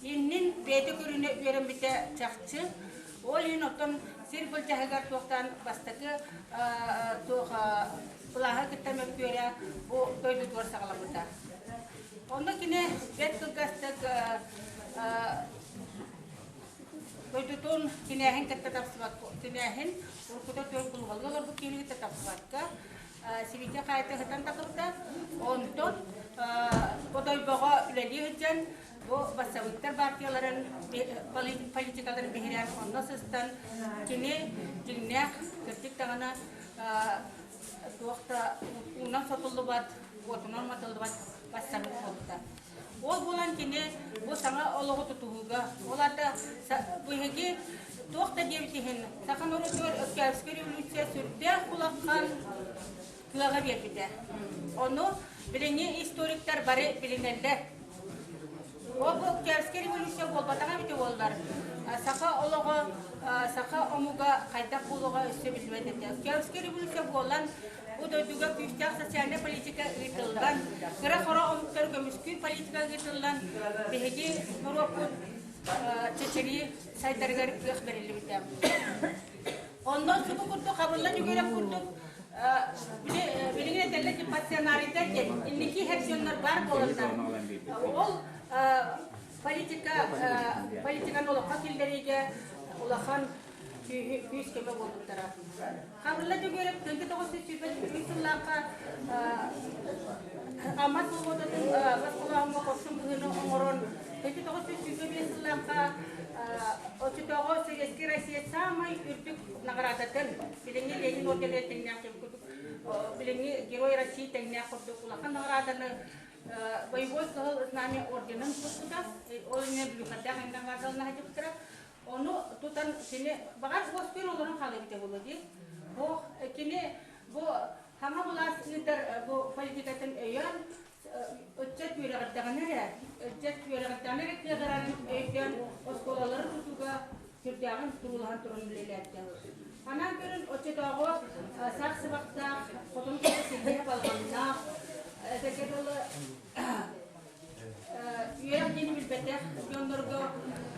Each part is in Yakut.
Иннин бэйэтэ көрүнэ үөрэммитэ чахчы. Ол иһин оттон сир былдьаһыгар туохтаан бастакы туох былааһы кытта мөккүөрэ бу дойдутугар саҕаламмыта. Онно кини бэрт кылгастык дойдутун кинээһин кытта тапсыбакка, кинээһин уруккута түөрт кулубалыы олорбут киһини кытта тапсыбакка, Сибиитэ хаайта сытан тахсыбыта. Онтон Бодойбоҕо үлэлии сылдьан бу бассабыыктар баартыйаларын политикаларын биһирээн онно сыстан кини дьиҥнээх кырдьык даҕаны туох да уунан сотуллубат, уотунан уматыллыбат бассабыык буолбута. Ол буолан кини бу саҥа олоҕу тутуһууга, ол аата биһиги туох да диэбит иһин, саха норуотугар Өктөөпскэй революция сүрдээх улахан кыаҕы биэрбитэ. Ону билиҥҥи историктар бары билинэллэр. Ол бу Октябрьскай революция буолбатаҕа эбитэ буоллар, саха олоҕо, саха омуга хайдах буолуоҕа өссө биллибэт этэ. Октябрьскай революция буолан, Бу дойдуга күүстээх социальнай политика ыытыллан, кыра-хоро омуктары көмүскүүр политика ыытыллан, биһиги норуоппут чэчирии сайдарыгар кыах бэриллибитэ. Онно субу курдук хабылла Дьөгүөрэп курдук билигин этэллэр ди пассионарийдар диэн инники иһэр баар буоланнар ол политика политиканы олоххо киллэриигэ улахан күүс-көмө буолбуттара. Хабырла Дьөгүөрэп 1923 сыллаахха Амма свободатын босхолооһуҥҥа хорсун быһыыны оҥорон 1925 сыллаахха оччотооҕу Советскай Россия саамай үрдүк наҕараадатын билиҥҥи Ленин ордена тэҥнээх курдук билиҥҥи Герой России тэҥнээх курдук улахан наҕарааданы боевой кыһыл знамя орденын туппута. Ол иннинэ Блюхардаах эҥнэн баардалына сылдьыбыттара. Ону тутан кини баҕар уоскуйан олорон хаалыа эбитэ буолуо дии. Бу кини бу саҥа былаас ыытар бу политикатын өйөөн ыччат үөрэҕирдэҕинэ эрэ, ыччат үөрэҕирдэҕинэ эрэ кыаҕырарын өйдөөн оскуолалары тутууга сүрдээҕин туруулаһан туран үлэлээбитэ. Анаан көрөн оччотооҕу саах сыбахтаах, хотон силлиһэ балаҕаннаах, этэргэ дылы Үөрэх диэни билбэтэх дьоннорго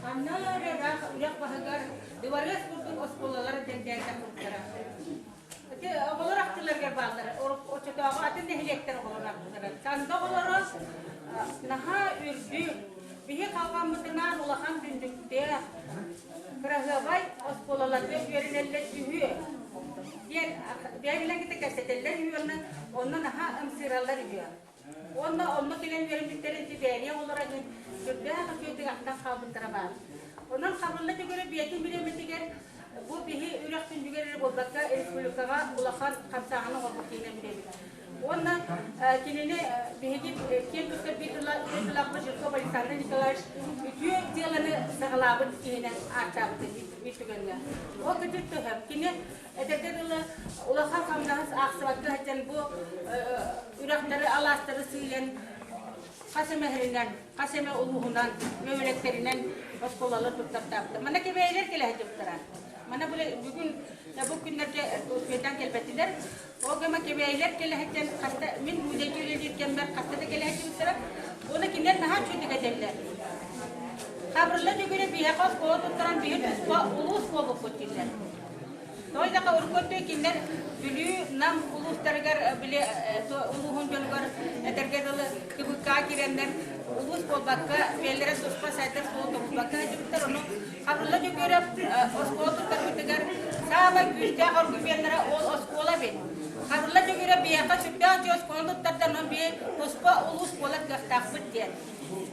ханна эрэ ыраах үрэх баһыгар дыбарыас курдук оскуолалар дьэҥдээйдэх курдуктара. Ити оҕолор ахтыларыгар бааллар. Оччотооҕу атын нэһилиэктэр оҕолор ахтылара. Танда оҕолоро наһаа үрдүк, биһи халҕаммытынаан улахан түннүктээх, кыраһыабай оскуолаларга үөрэнэллэр үһү диэн бэйэлэрин кытта кэпсэтэллэр үһү уонна онно наһаа ымсыыраллар үһү. Уонна онно кэлэн үөрэммиттэрин ити бээрийэ оҕолоро иһин сүрдээх үчүгэйдик ахтан хаалбыттара баар. Онон Хабылла Дьөгүөрэ бэйэтин бириэмэтигэр бу биһи үрэх түннүгэр эрэ буолбакка республикаҕа улахан хамсааһыны оҥорбут киһинэн билэбит. Уонна кинини биһиги киэн туттар биир тыллаахпыт Жирков Александр Николаевич үтүө дьыаланы саҕалаабыт киһинэн ааттаабыт биир түгэҥҥэ. Ол кырдьык төһө? Кини Этэргэ дылы, улахан хамнаһыс аахсыбакка сылдьан бу үрэхтэри, алаастары сыыйан хас эмэ сиринэн, хас эмэ улууһунан, бөһүөлэктэринэн оскуолалар туттартаабыттар. Манна кэбээйилэр кэлэ сылдьыбыттара. Манна бүгүн бу күннэргэ успетан кэлбэтилэр. Ол гыма кэбээйилэр кэлэ сылдьан хаста мин музейга үлэлиир кэммэр хаста да кэлэ сылдьыбыттара. Уонна кинилэр наһаа үчүгэйдик этэллэр. Хабырылла Дьөгүөрэ биһиэхэ оскуола туттаран биһи туспа улуус буолбуппут дииллэр. Тоойдохо урукку өттүгэр кинилэр Бүлүү, Нам улуустарыгар били улууһун дьонугар этэргэ дылы КБК киирэннэр улуус буолбакка бэйэлэрэ туспа сайдар суол тобулбакка сылдьыбыттар. Ону Хабырылла Дьөгүөрэп оскуола туттарбытыгар саамай күүстээх аргуменнара ол оскуола эбит. Хабырылла Дьөгүөрэп биһиэхэ сүрдээх үчүгэй оскуола туттарда, онон биһи туспа улуус буолар кыахтаахпыт диэн.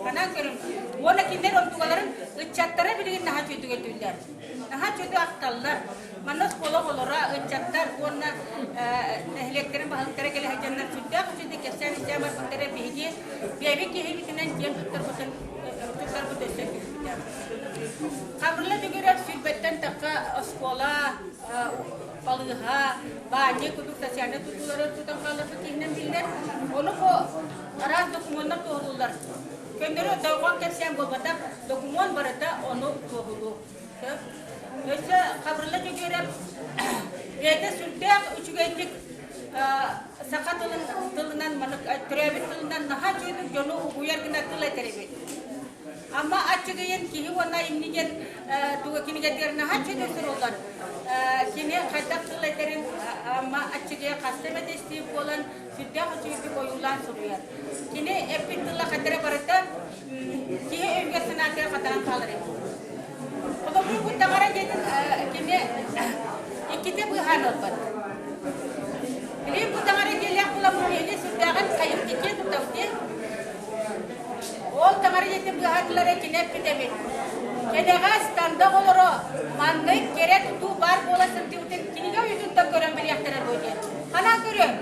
Санаан көрүҥ. Уонна кинилэр онтугаларын ыччаттара билигин наһаа үчүгэйдик өйдүүллэр. Наһаа үчүгэйдик ахталлар. Манна оскуола оҕолоро, ыччаттар уонна нэһилиэктэрин баһылыктара кэлэ сылдьаннар сүрдээх үчүгэйдик кэпсээн-ипсээн барбыттара биһиги бэйэбит киһибитинэн киэн туттарбытын туттарбыт өссө күүспүтэ. Хабырла Дьөгүөрэп сүүрбэттэн тахха оскуола, балыыһа, баанньык курдук социальнай тутуулары тутан хаалларбыт киһинэн биллэр. Ону бу араас докумуоннар туоһулууллар. Көннөрү дойҕоон кэпсээн буолбатах, докумуон барыта ону туоһулуур. Өссө Хабырла Дьөгүөрэп бэйэтэ сүрдээх үчүгэйдик саха тылын тылынан төрөөбүт тылынан наһаа үчүгэйдик дьону угуйар гына тыл этэр эбит. Амма аччыгыйын киһи уонна айымньы диэн туга кинигэтигэр наһаа үчүгэй суруллар. Кини хайдах тыл этэрин Амма аччыгыйа хаста эмэтэ истиир буолан сүрдээх үчүгэйдик ойуулаан суруйар. Кини эппит тыла хайдара барыта киһи өйүгэр санаатыгар хатанан хаалар эбит. Холобур, бу таҥара диэтин кини иккитэ быыһаан ылбат. Билигин бу таҥара диэлээх буламмын киһини сүрдээҕин хайымтыккын тутабытын Ол таҥара дьиэтин быыһаатылар кини эппит эбит. Кэнэҕэс танда оҕолоро маннык кэрэ тутуу баар буола сылдьыбытын кинигэ ойуутуттан көрөн билиэхтэрэ дуо диэн. Ханан көрүөҥ?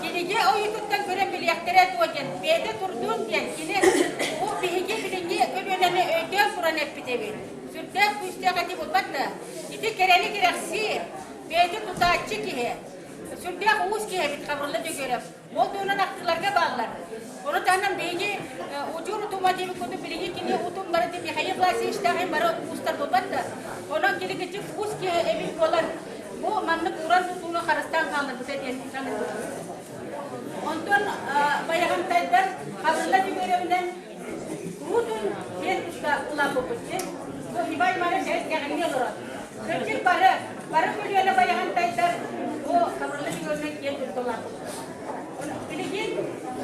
Кинигэ ойуутуттан көрөн билиэхтэрэ дуо диэн бэйэтэ турдун диэн кини бу биһиги билиҥҥи көлүөнэни өйдөөн туран эппит эбит. Сүрдээх күүстээх этии буолбат да? Ити кэрэни кэрэхсиир, бэйэтэ тутааччы киһи. Сүрдээх уус киһи эбит Хабырылла Дьөгүөрэп. Ол туһунан ахтыыларга бааллар. Ону таһынан биһиги удьуор утума диэбит курдук билиҥҥи кини утумнара дии Михаил Власьевичтаах бары уустар буолбат да. Онон кини кичик уус киһи эбит буолан бу маннык уран тутууну харыстаан хаалларбыта диэн саныыбын. Онтон Байаҕантайдар Хабырылла Дьөгүөрэбинэн куруутун диэн туста улааппыппыт диэн. Бу Иван Иванович кэҕиҥҥэ олорор. Кырдьык бары, бары көлүөнэ Байаҕантайдар бу Хабырылла Дьөгүөрэбинэн киэн тутта улааппыппыт. Билигин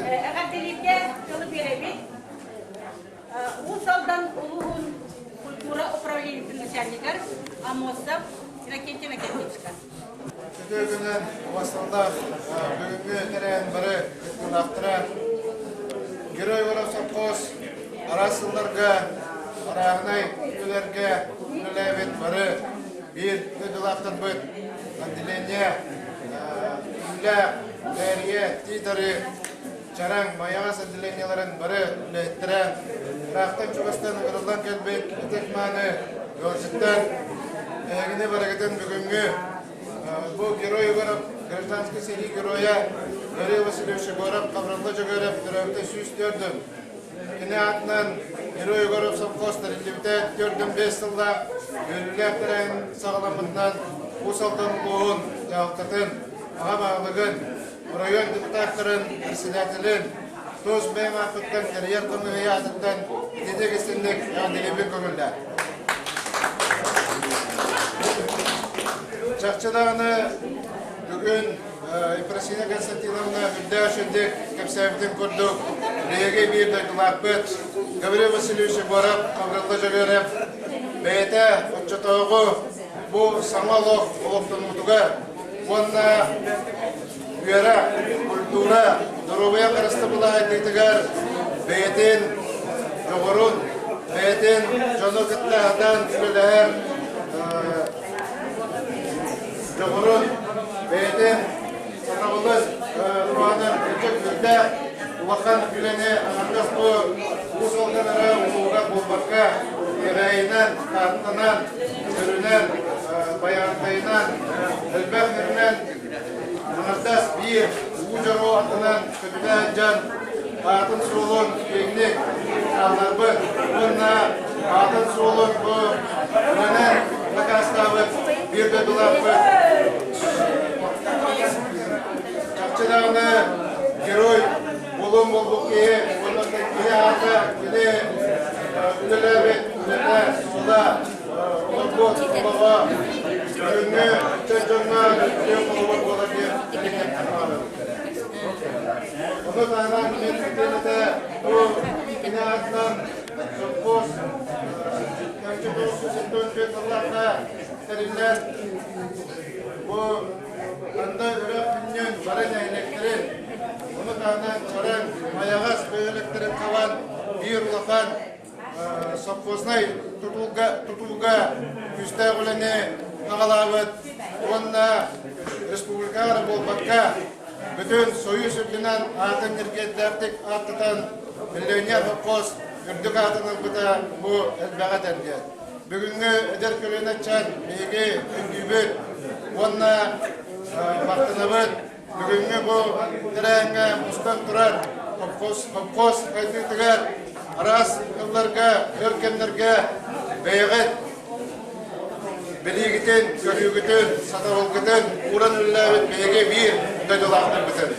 эҕэрдэлииргэ тылы биэрэбит. Уус Алдан улууһун культура управлениетын начальнигар Аммосов Иннокентий Иннокентьевичка. Үтүө күнүнэн убасталлаах бүгүҥҥү тэрээһин бары кыттыылаахтара Герой Егоров совхоз араас сылларга арааһынай үлэлэргэ үлэлээбит бары биир дойдулаахтарбыт отделение Үлэ, Бээрийэ, Тиит-Арыы, Чараҥ, Майаҕас отделениеларын бары үлэһиттэрэ ыраахтан-чугастан ыҥырыллан кэлбит ытык-мааны ыалдьыттар эһигини барыгытын бүгүҥҥү бу Герой Егоров гражданскай сэрии геройа Гаврил Васильевич Егоров Хабырылла Дьөгүөрэп төрөөбүтэ 104 Кини аатынан Герой Егоров совхоз тэриллибитэ 45 сыллаах үөрүүлээх тэрээһин саҕаламмытынан Уус Алдан улууһун дьаһалтатын аҕа баһылыгын, оройуон депутаттарын председателин тус бэйэм ааппыттан тэрийэр хамыыһыйа аатыттан ититик истинник эҕэрдэлиибин көҥүллээ. Чахчы даҕаны бүгүн Ефросинья Константиновна үрдээх үчүгдик кэпсээбитин курдук, биһиги биир дойдулаахпыт Гаврил Васильевич Егоров, Хабырылла Дьөгүөрэп бэйэтэ оччотооҕу бу саҥа олох олохтонуутугар уонна үөрэх, культура, доруобуйа харыстабыла сайдыытыгар бэйэтин дьоҕурун, бэйэтин дьону кытта сатаан үлэлэһэр дьоҕурун, бэйэтин сатабылын туһанан ыччат күүстээх улахан үлэни аҥардас бу Уус Алдан эрэ улууһугар буолбакка, Кэбээйинэн, Тааттанан, Өрүнэн, Байаҕантайынан, элбэх сиринэн аҥардас биир уу дьоруо атынан көтүтэ сылдьан аатын-суолун киэҥник хаалларбыт уонна аатын-суолун бу үлэнэн дакаастаабыт биир дойдулаахпыт чахчы даҕаны герой буолуон буолбут киһи уонна киһи аата кини үлэлээбит үлэтэ суола олорбут олоҕо бүгүҥҥү ыччат дьоҥҥо үтүө холобур буолар диэн Ону таһынан мин этиэм этэ бу кини аатынан совхоз 1974 сыллаахха тэриллэн бу Анда үрэх күннүн бары нэһилиэктэрин, ону таһынан Чараҥ, Майаҕас бөһүөлэктэрин хабан биир улахан совхознай тутууга, тутууга күүстээх үлэни аҕалаабыт уонна республикаҕа эрэ буолбакка, бүтүн Союз үрдүнэн аатын ньиргиэрдээхтик ааттатан миллионер совхоз үрдүк аатын ылбыта бу элбэҕи этэргэ. Бүгүҥҥү эдэр көлүөнэ ыччат биһиги өйдүүбүт уонна махтанабыт. Бүгүҥҥү бу тэрээһиҥҥэ мустан турар совхоз, совхоз сайдыытыгар араас тылларга, өр кэмнэргэ бэйэҕит билиигитин, көрүүгүтүн, сатабылгытын ууран үлэлээбит биһиги биир дойдулаахтарбытын.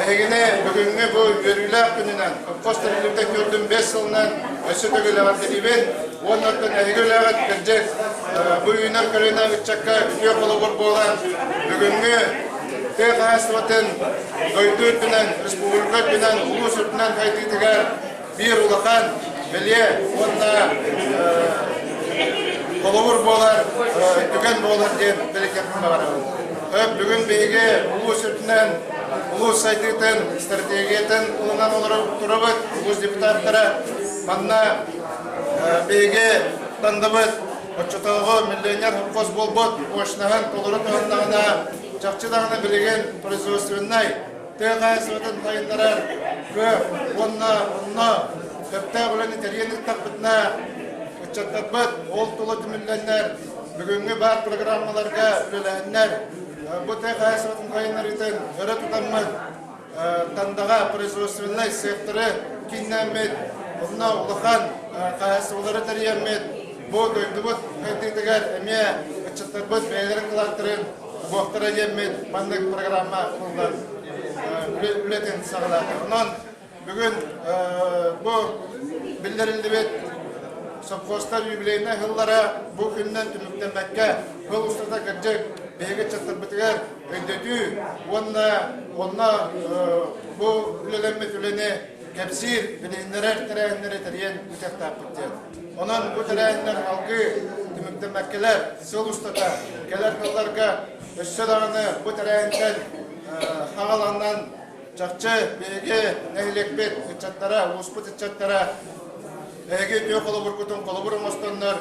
Эһигини бүгүҥҥү бу үөрүүлээх күнүнэн, Хос тэриллибитэ 45 сылынан өссө төгүл эҕэрдэлиибин уонна оттон эһиги үлэҕит кырдьык бу үүнэр көлүөнэ ыччакка үтүө холобур буолан бүгүҥҥү тыа хаһаайыстыбатын дойду үрдүнэн, республика үрдүнэн, улуус үрдүнэн сайдыытыгар биир улахан бэлиэ уонна холобур буолар түгэн буолар диэн бэлиэтиэхпин баҕарабын. Бүгүн биһиги улуус үрдүнэн улуус сайдыытын стратегиятын ылынан олорор турабыт. Улуус депутаттара манна биһиги Тандабыт оччотооҕу миллионер совхоз буолбут мощноһын толору туһаннаҕына чахчы даҕаны билигин производственнай тыа хаһаайыстыбатын сайыннарар кыах уонна онно сөптөөх үлэни тэрийэн ыыттахпытына ыччаттарбыт ол тула түмүллэннэр бүгүҥҥү баар программаларга үлэлэһэннэр бу тыа хаһаайыстыбатын сайыннарыытын өрө тутаммыт Тандаҕа производственнай секторы кииннээммит онно улахан хаһаайыстыбалары тэрийэммит бу дойдубут сайдыытыгар эмиэ ыччаттарбыт бэйэлэрин кылааттарын угуохтара диэммит маннык программа ылыллан үлэтин саҕалаата. Онон бүгүн бу биллэриллибит совхозтар юбилейнай сыллара бу күнүнэн түмүктэммэккэ сыл устата кырдьык биһиги ыччаттарбытыгар өйдөтүү уонна онно бу үлэлэммит үлэни кэпсиир, билиһиннэрэр тэрээһиннэри тэрийэн ыытыахтаахпыт диэн. Онон бу тэрээһиннэр алгыы түмүктэммэккэлэр сыл устата кэлэр сылларга өссө даҕаны бу тэрээһинтэн хаҕаланан чахчы биһиги нэһилиэкпит ыччаттара, улууспут ыччаттара эһиги үтүө холобургутун холобур оҥостоннор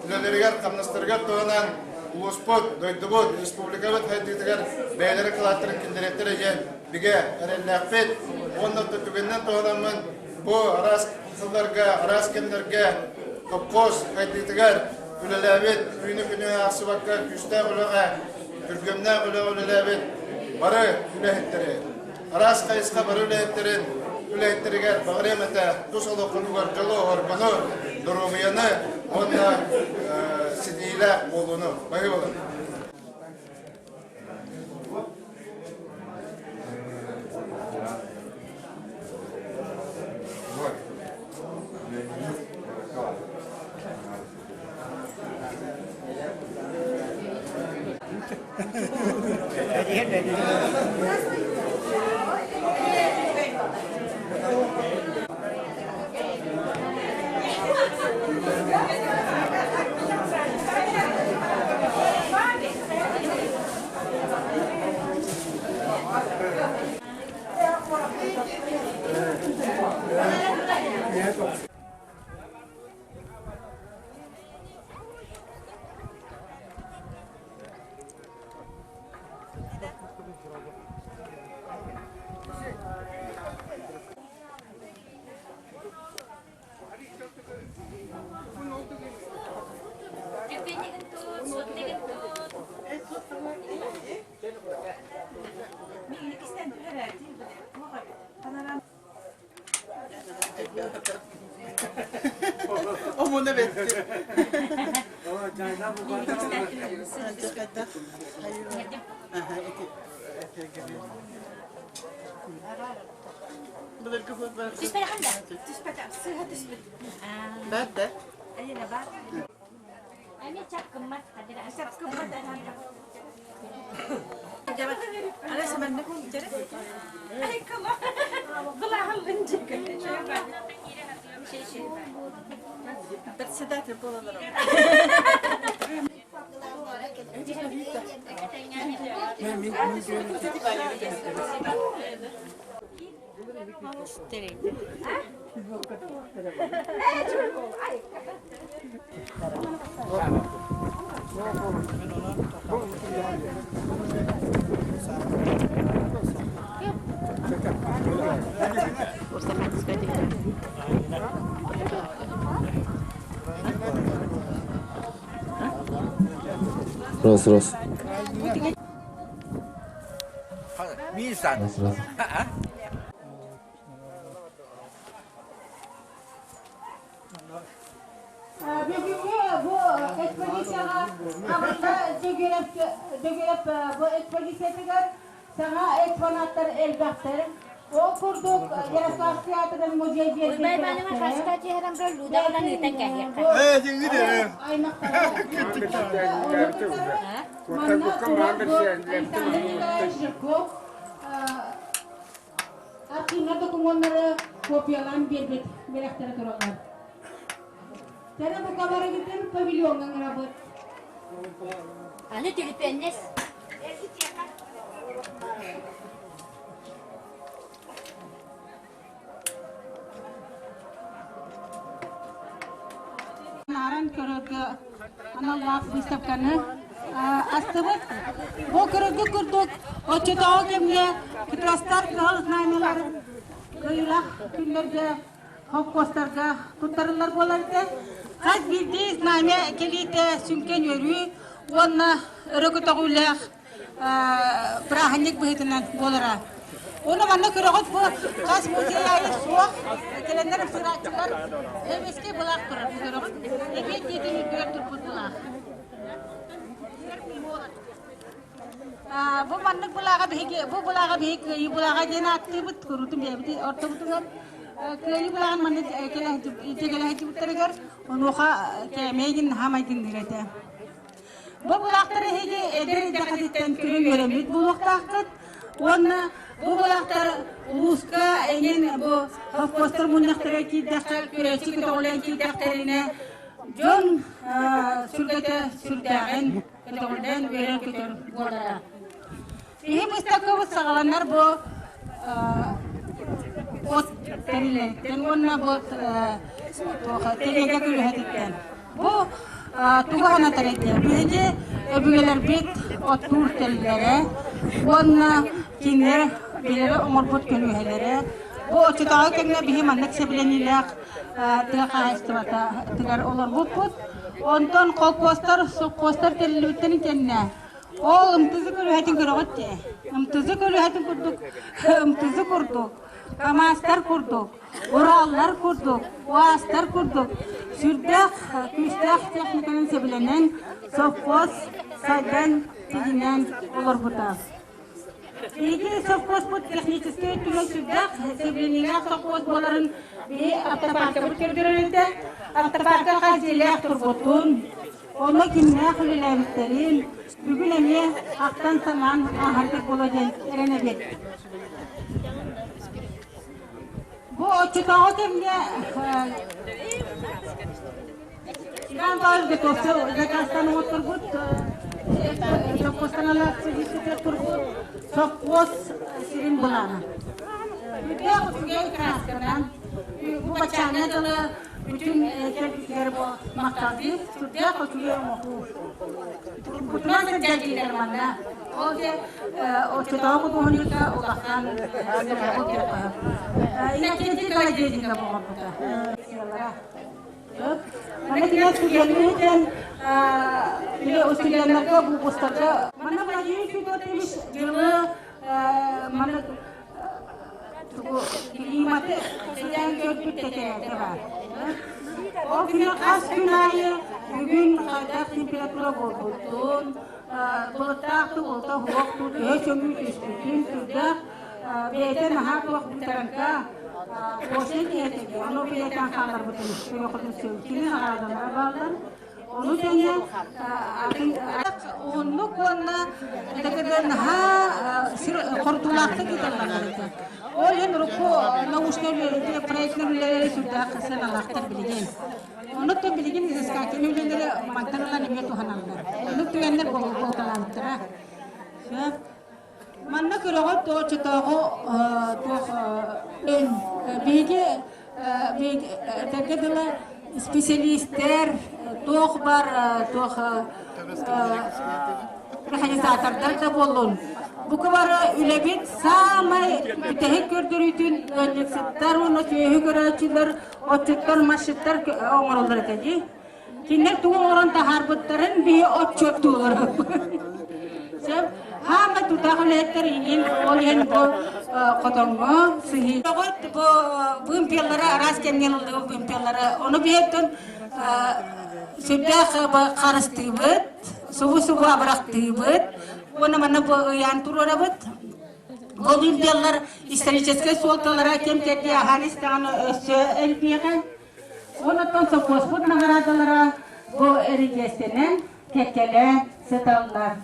үлэлэригэр-хамнастарыгар туһанан улууспут, дойдубут, республикабыт сайдыытыгар бэйэлэрин кылааттарын киллэриэхтэрэ диэн бигэ эрэллээхпит уонна түгэнинэн туһанаммын бу араас сылларга, араас кэмнэргэ сопхуос сайдыытыгар үлэлээбит, түүнү-күнү аахсыбакка күүстээх үлэҕэ, күргүөмнээх үлэҕэ үлэлээбит бары үлэһиттэри, араас хайысха бары үлэһиттэрин үлэһиттэригэр баҕарыам этэ тус олоххутугар дьолу, оргону, доруобуйаны уонна ситиһиилээх буолууну. Баһыыбалар! Омуна бэтти. Баар да? Председатель буолалар. Раз, раз. Мисан. Раз, раз. Бүгүҥҥү бу экспозицияҕа Абыйга Дьөгүөрэп бу экспозициятыгар саҥа экспонаттар элбэхтэр. Ол курдук Ярославскай аатынан музей Уйбай Ивановна хаска түһэрэн бөр Луда ылан ыытан кэһиэххэ. Манна Александр Николаевич Жирков архивнар докумуоннары копиялаан биэрбит бэлэхтэрэ тураллар. Тэра бука барыгытын павильоҥҥа ыҥырабыт. Аны түлүпүөннэс. Нааран көрөргө аналлаах выставканы астыбыт. Бу көрөргө курдук оччотооҕу кэмҥэ Петростар кыһыл знамяларын кыайыылаах күннэргэ холкуостарга туттарыллар буолар этэ. Хас биирдии знамя кэлиитэ сүҥкэн үөрүү уонна өрө көтөҕүүлээх бырааһынньык быһыытынан буолара. Уонна манна көрөҕүт бу хас музей аайы суох кэлэннэр ымсыырааччылар эбэскэй былаах турар бу көрөҕүт. Эбиэт дьиэтин үрдүгэр турбут былаах. Бу маннык былааҕа биһиги бу былааҕа биһиги кыайыы былааҕа диэн ааттыыбыт куруутун бэйэбит ортобутугар кыайыы былааҕын маннык кэлэһитибиттэригэр онуоха кээмэйгин наһаа майгынныыр этэ. Бу былаахтар эһиги эдэр идэхэтиттэн күлүн үөрэммит буолуохтааххыт уонна бу былаахтар улууска эҥин бу совхозтар мунньахтара киирдэххэ көрөөччү көтөҕүлэн киирдэхтэринэ дьон сүргэтэ сүрдээҕин көтөҕүллэн үөрэн-көтөр буолара. Биһи быыстапкабыт саҕаланар бу от тэрилэриттэн уонна бу тэлиэгэ күлүһэтиттэн. Бу тугу санатар этэ? Биһиги өбүгэлэрбит оттуур тэриллэрэ уонна кинилэр билэрэ оҥорбут көлүөһэлэрэ. Бу оччотооҕу кэмҥэ биһи маннык сэбилэниилээх тыа хаһаайыстыбатыгар олорбуппут. Онтон холкуостар, сопхуостар тэриллибиттэрин кэннэ Ол ымтызы көлүөһэтин көрөҕүт дии. Ымтызы көлүөһэтин курдук, ымтызы курдук, КамАЗтар курдук, Ураллар курдук, УАЗтар курдук сүрдээх күүстээх техниканан сэбилэнэн совхоз сайдан тигинэн олорбута. Биһиги совхозпут техническэй өттүнэн сүрдээх сэбилэниилээх совхоз буоларын биһи автопаркабыт көрдөрөр этэ. Автопарка хас дьиэлээх турбутун, Онно кимнээх үлэлээбиттэрин бүгүн эмиэ ахтан-санаан ааһаргыт буолуо диэн эрэнэбит. Бу оччотооҕу кэмҥэ Иван Павлович Готовцев заказтан оҥотторбут, совхозтан турбут совхоз сирин былаана. Үрдээх үчүгэй красканан бу баччааҥҥа дылы Бүтүн кэлбитигэр бу махталдыы сүрдээх үчүгэй оҥоһуу. Турбутунан сылдьар дииллэр манна. Ол дьэ оччотооҕу худуоһунньукка улахан сыһыарбыт диэххэ. Иннокентий Колодезников оҥорбута. Манна кинээс студеннар студеннарга выпустарга манна Владимир Федотович дьылы манна Климаты сыйан көрбүт тэтээтэ баар. Ол күнү хас күн аайы бүгүн хайдах температура буолбутун, былыттаах тубулта суох төһө сөҥүү түспүтүн сүрдээх бэйэтэ наһаа туох бутаранка кошен киһи ону бэйэтэн хааларбытын көрөхөтүн сөбүтүн наҕараадалара бааллар. Ону тэҥэ уһуннук уонна наһаа сир хорутуулаахтык ыыталлар этэ. Ол иһин урукку научнай проектнай үлэлэри сүрдээх сыаналаахтар билигин. Онуттан билигин изыскательнай үлэлэри мантан ылан эмиэ туһаналлар. Оннук түгэннэр буолталаабыттара. Манна көрөҕүт оччотооҕу туох биһиги этэргэ дылы специалистэр туох бар туох механизатордар да буоллун бука бары үлэбит саамай бүтэһик көрдөрүүтүн ыанньыксыттар уонна сүөһү көрөөччүлэр отчуттар масчыттар оҥороллор этэ дии Кинилэр тугу оҥорон таһаарбыттарын биһи отчуоттуулар. Сөп. Хаама тутаах үлэһиттэр иһин ол иһин бу хотоҥҥо сыһыы. Бу быымпиаллары араас кэмҥэ ылыллыбыт быымпиаллары ону биһиэттэн сүрдээх харыстыыбыт, субу-субу абырахтыыбыт уонна манна бу ыйаан туруорабыт. Ол үрдэллэр историческай суолталара кэм-кэрдии аһаан истэҕинэ өссө элбиэҕэ. Онон сопхуоспут наҕараадалара бу эридьиэстэнэн, кэккэлээн сыталлар.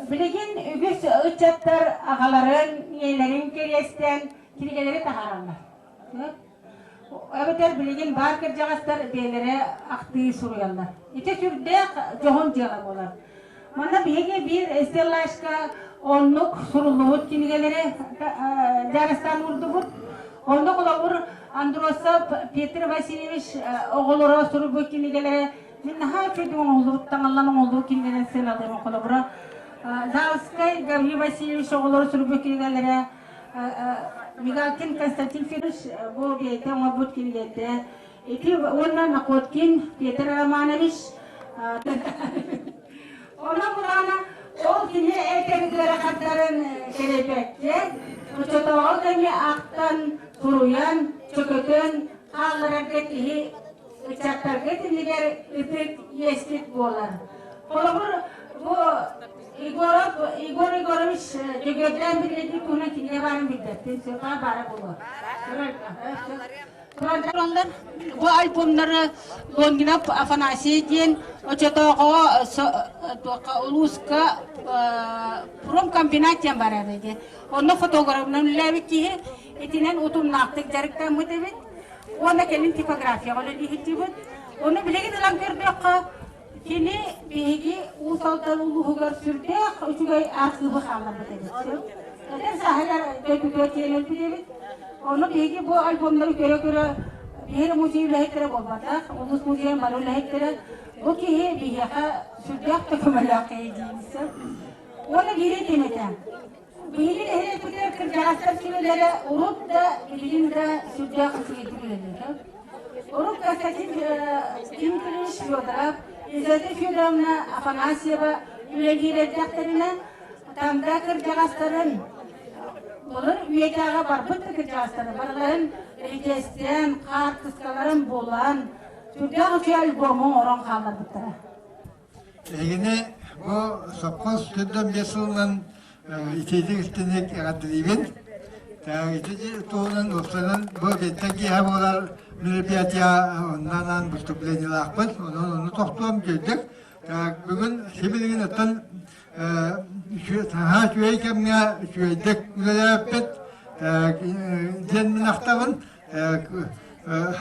Билигин үгүс ыччаттар аҕаларын, ийэлэрин кэриэстээн кинигэлэри таһаараллар. Эбэтэр билигин баар кырдьаҕастар бэйэлэрэ ахтыы суруйаллар. Ити сүрдээх дьоһун дьыала буолар. Манна биһиги биир стеллажка оннук суруллубут кинигэлэри дьарыстаан уурдубут. Онно холобур Андросов Петр Васильевич оҕолоро суруйбут кинигэлэрэ мин наһаа үчүгэй оҥоһуллубут таҥаллан оҥоһуллубут кинигэлэрин сыаналыырым холобура Завскай Гаврил Васильевич оҕолоро суруйбут кинигэлэрэ Мигалкин Константин Федорович бу бэйэтэ оҥорбут кинигэтэ. Ити уонна Находкин Петр Романович Онон булаана ол кини этэр ыарахаттарын кэрэйбэккэ, оччотооҕу кэми ахтан, суруйан, чөкөтөн хаалларарга киһи ыччаттарга тилигэр ытык иэспит буолар. Холобур, бу Егоров, Егор Егорович Дьөгүөрдээн билиэтин туһунан кинигэ баарын билбэппин, сөпа баара буолуо. Тураллар. Бу альбомнары Лонгинов Афанасий диэн очотооҕо улууска промкомбинат диэн барар диэн. Онно фотографынан үлэлээбит киһи итинэн утумнаахтык дьарыктаммыт эбит. Уонна кэлин типографияҕа үлэлииһиттибит. Ону билигин ылан көрдөххө, Кини биһиги Уус Алдан улууһугар сүрдээх үчүгэй архыыбы хаалларбыт эбит. Эдэр сааһыгар дойдутугар тиийэн өлбүт эбит. Ону биһиги бу альбомнары көрө-көрө биһиги музей үлэһиттэрэ буолбатах, улуус музейын бары үлэһиттэрэ бу киһи биһиэхэ сүрдээх да көмөлөөх киһи диибит. Уонна биири этиэм этэ. Биһиги нэһилиэкпитигэр кырдьаҕастар сүбэлэрэ урут да, билигин да сүрдээх үчүгэйдик үлэлиир. Урут Константин Дмитриевич Федоров, Елизавета Федоровна Афанасьева үлэлиир эрдэхтэринэ, Танда кырдьаҕастарын, былыр үйэтээҕи барбыт да кырдьаҕастары барыларын регистрэн, хаартыскаларын булан, сүрдээх үчүгэй альбому оҥорон хаалларбыттара. Эһигини бу сопхуос 45 сылынан итиитик истиник эҕэрдэлиибин. Ити туһунан уопсайынан бу биэттэн киэһэ буолар мероприятие онно выступлениелаахпыт. Онон ону тохтуом дьэйдик. Бүгүн сибилигин оттон саҥа үчүгэй кэмҥэ үчүгэйдик үлэлээбиппит диэн мин ахтабын.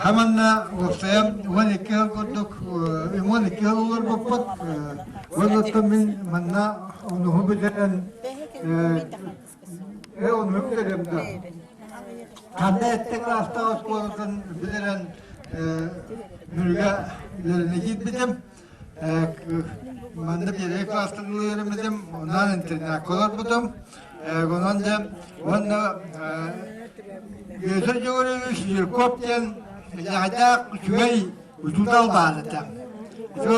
Хаманна уопсайа 12 сыл курдук 12 сыл олорбуппут. Оннуттан мин манна онуһу бүтэрэн онуһу бүтэрем да. Ханна эттэ кылаастаах оскуолатын бүтэрэн Мүрүгэ үөрэнэ киирбитим. Манна первый класстан үөрэммитим, онон интернакка олорбутум. Онон дьэ уонна Петр Григорьевич Жирков диэн дьаһайдаах үчүгэй учуутал баар этэ. Ити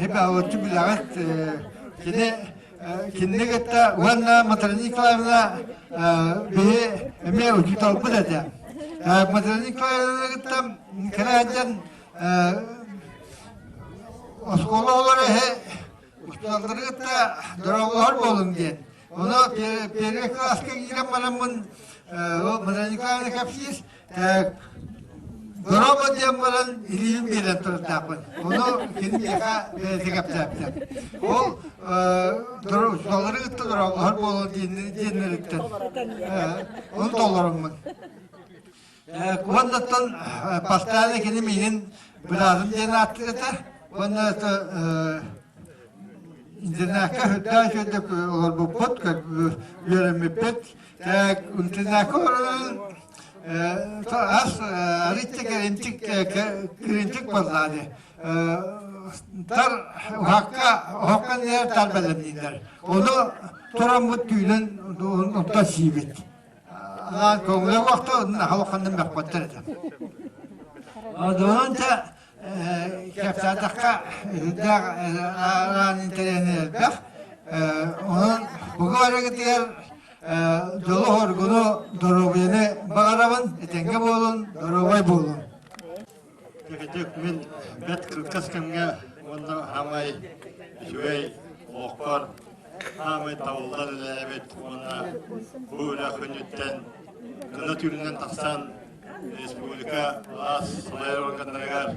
эбэ билэҕит кини кинини кытта уонна Матрена Николаевна биһи эмиэ учууталбыт этэ. Матрена Николаевна кытта кыра сылдьан Оскуола оҕолоро эһэ учууталлары кытта дорооболоһор буолуҥ диэн. Ону первый класска киирэн бараммын Мария Николаевна кэпсиир дорообо диэн баран илиибин биэрэн турардаахпын. Ону кини миэхэ бэйэтэ кэпсээбитэ. Ол учууталлары кытта дорооболоһор буолуҥ диэннэриттэн ону толороммун. Уоннаттан постоянно кини миигин быраатым диэн ааттыыр этэ. Уонна это интернакка үрдээх үчүгэйдик олорбуппут, үөрэммиппит. Интернакка олорон ас арыычча кэринчик киринчик буоллаа дии. Тар уһакка оһоххо нээр тар бэлэмнииллэр. Ону тураммыт түүнүн онтон сиибит. Көҥүлэ уохта халаханным мөхпөттөр этэ. Онон та кэпсээтэххэ үрдээх араан интэриэһинэй элбэх. Онон бугу барыгытыгар дьолу-хоргуну, доруобуйаны баҕарабын, этэҥҥэ буолун, доруобай буолун. Кырдьык мин бэрт кылгас кэмҥэ уонна саамай үчүгэй олохпор саамай табыллан үлэлээбит уонна. Бу үлэ күнүттэн кына түүнүнэн тахсан республика былаас салайар органнарыгар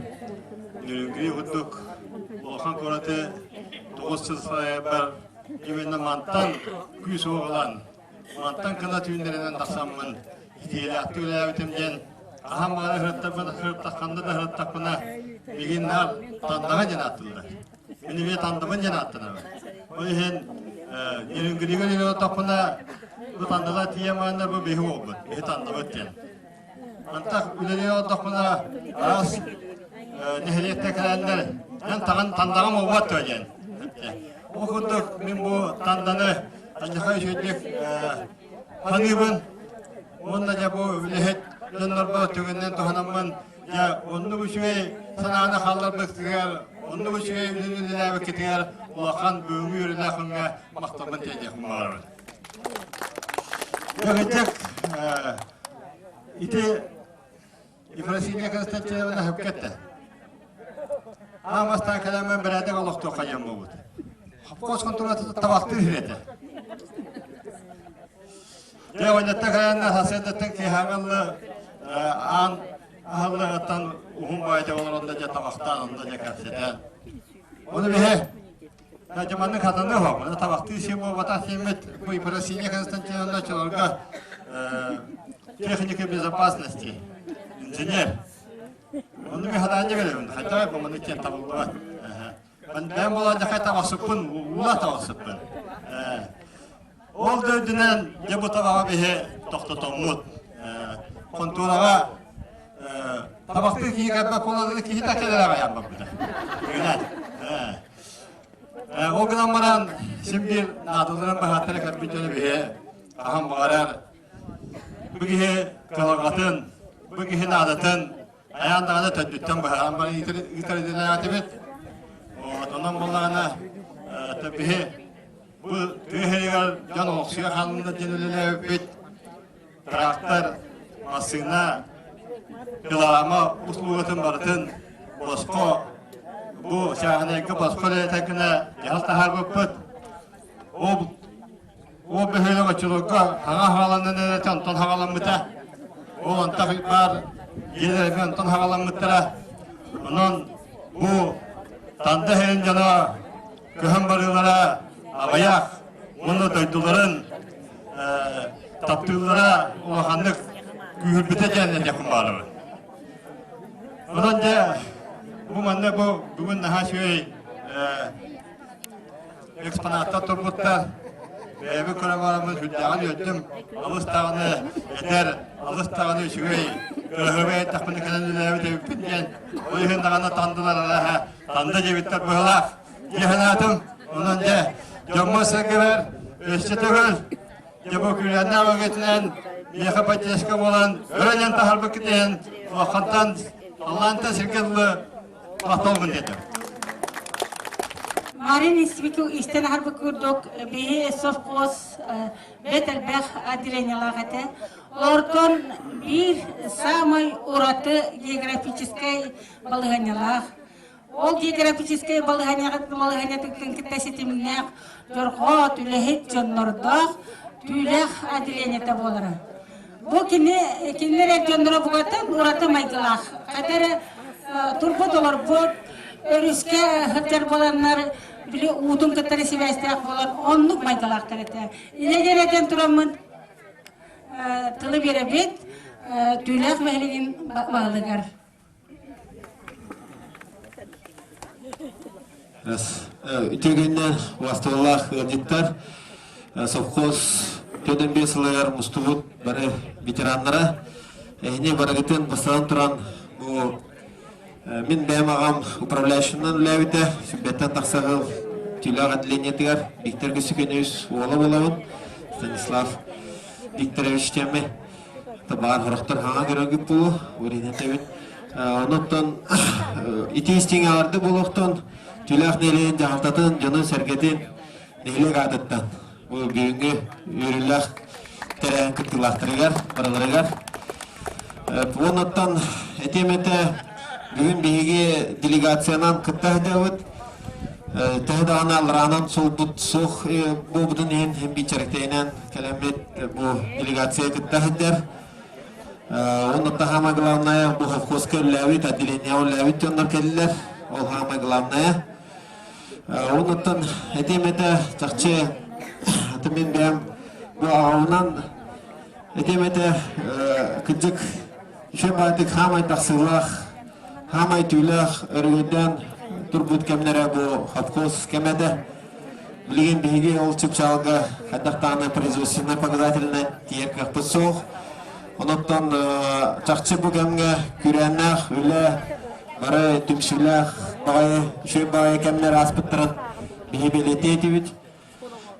Нерюнгри курдук улахан куораты 9 сыл салайарбар именно мантан күүс уоҕулан мантан кына түүннэринэн тахсаммын итиилээхтик үлэлээбитим диэн хаһан баҕарар ыһыттарбын ыһыттахханна да ыһыттахпына мигин наар тандаҕа диэн ааттыыллар. Мин эмиэ тандабын диэн ааттанабын. Ол иһин Нерюнгрига үлэлээтахпына бу тандала тиийэн бараннар бу биһи буолбут, биһи тандабыт диэн. Антах үлэлии олордохпуна араас нэһилиэктэр кэлэннэр эн таҕын тандаҕым уобат дуо диэн. Ол курдук мин бу танданы Аньаха үчүгэйдик саныыбын уонна дьэ бу үлэһит дьоннорбо түгэнинэн туһанаммын дьэ оннук үчүгэй санааны хаалларбыккытыгар оннук үчүгэй үлэни үлэлээбиккитигэр улахан бүгүҥҥү үөрүүлээх күҥҥэ махталбын тиэрдиэхпин баҕарабын. Дьэ ити Ефросинья Константиновна сөпкө эттэ. Аан бастаан кэлэммин бэрээдэк олохтуохха диэн буолбут. Хопкуос хонтуруоту табахтыыр сир этэ. Дьэ, оонньотто кэлэннэ сарсыардаттан киэһээҥи ылла аан аһыллыгыттан уһун баайда олоронно дьэ табахтаан онно дьэ кэпсэтэн. Ону биһи Дьэ маннык хатаныа суох. Маны табахтыы сир буолбатах диэммит бу Ефросинья Константиновна оччолорго техника безопасности инженер. Онну мен хатаанньа кэлэбин. Хотя бы маны киэн табыллыбат. Бэйэм буолан дьэ табахсыппын, уула табахсыппын. Ол да үрдүнэн дьэ бу табаҕы биһи тохтотоммут. Хонтуораҕа табахтыы киһи кэлбэт буолан киһи да кэлэр аҕайан барбыта. Ол гынан баран син биир наадаларын баһааттара кэлбит дьону биһи хаһан баҕарар бу киһи кыһалҕатын, бу киһи наадатын айаан даҕаны төрдүттэн быһааран баран ыытар идэлээхтибит. Онон буоллаҕына биһи бу тыа сиригэр дьон олохсуйа хааллыннар диэн үлэлээбиппит. Трактор, массыына, пилорама услугатын барытын босхо бу чааһынайга босхо үлэлэтэргинэ дьаһал таһаарбыппыт. Ол ол бөһүөлэк оччолорго хаҥа хааланан эрэ онтон хаҕаламмыта. Ол онтох баар дьиэлэр эмиэ онтон хаҕаламмыттара. Онон бу Танда сирин дьоно көһөн барыылара аҕыйах уонна дойдуларын таптыыллара улаханнык күүһүрбүтэ диэн этиэхпин баҕарабын. Онон дьэ бу манна бу бүгүн наһаа үчүгэй экспонаттар турбуттар. Бэйэбин көрөн бараммын сүрдээҕин үөрдүм. Алыс даҕаны эдэр, алыс даҕаны үчүгэй, кыраһыабай эттэхпинэ кэлэн үлэлээбит эбиппин диэн. Ол иһин даҕаны тандылар арааһа танда диэбиттэр быһылаах. Дьэ санаатым, онон дьэ дьоммор-сэргэбэр өссө төгүл дьэ бу күлүөннээх өгөтүнэн миэхэ поддержка буолан өрө таһарбыккыт иһин улахантан Аллаантан сиргэ дылы махталбын диэтим. Марин институту истэн аһарбыт курдук биһи совхоз бэт элбэх отделениелаах этэ. Олортон биир самай ураты географическай балаһыанньалаах. Ол географическай балаһыанньатын кытта ситимнээх дьорҕоот, үлэһит дьоннордоох түүлээх отделениета буолара. Бу кини кинилэр эр дьонноро букатын ураты майгылаах. Хата эрэ турбут олорбут, өрүскэ сылдьар буоланнар, били уутун кытары сибээстээх буолан оннук майгылаахтар этэ. Илэ этэн тураммын тылы биэрэбит Түүлээх бэһилигин баһылыгар. Үтүө күннэр, убастабыллаах ыалдьыттар, совхоз 45 сылыгар мустубут бары ветераннара, эһини барыгытын бастатан туран бу мин бэйэм аҕам управляющийынан үлээбитэ, сүрбэттэн тахса сыл Түүлээх отделениетыгар Виктор Көсүкөнүс уола буолабын, Станислав Викторович диэммин. Табаар хорохтор хаҥа көрөргүт буолуо, ууринэтэбит. Онуттан ити истиҥ аарды буолуохтун Түүлээх нэһилиэгин дьаһалтатын, дьонун-сэргэтин нэһилиэк аатыттан бу бүгүҥҥү үөрүүлээх тэрээһин кыттыылаахтарыгар, барыларыгар. Уонуттан этиэм этэ, бүгүн биһиги делегациянан кытта сылдьабыт. Төһө даҕаны аллараанан суолбут суох буолбутун иһин иһин биичэрэктейинэн кэлэммит бу делегация кытта сылдьар. Оннуттан самое главное бу совхозка үллээбит, отделение үллээбит дьоннор кэллилэр. Ол самое главное. Оннуттан этиэм этэ чахчы мин бэйэм бу аҕабынан этиэм этэ кырдьык үчүгэй баайдык хаамай тахсыылаах, хаамай түүлээх өрөгөйдөөн турбут кэмнэрэ бу совхоз кэмэ этэ. Билигин биһиги ол чыпчаалга хайдах даҕаны производственнай показательнай тиийэр кыахпыт суох. Онон чахчы бу кэмҥэ күүрээннээх үлэ бары түмсүүлээх баҕайы үчүгэй баҕайы кэмнэр ааспыттарын биһи бэлиэтиэ этибит.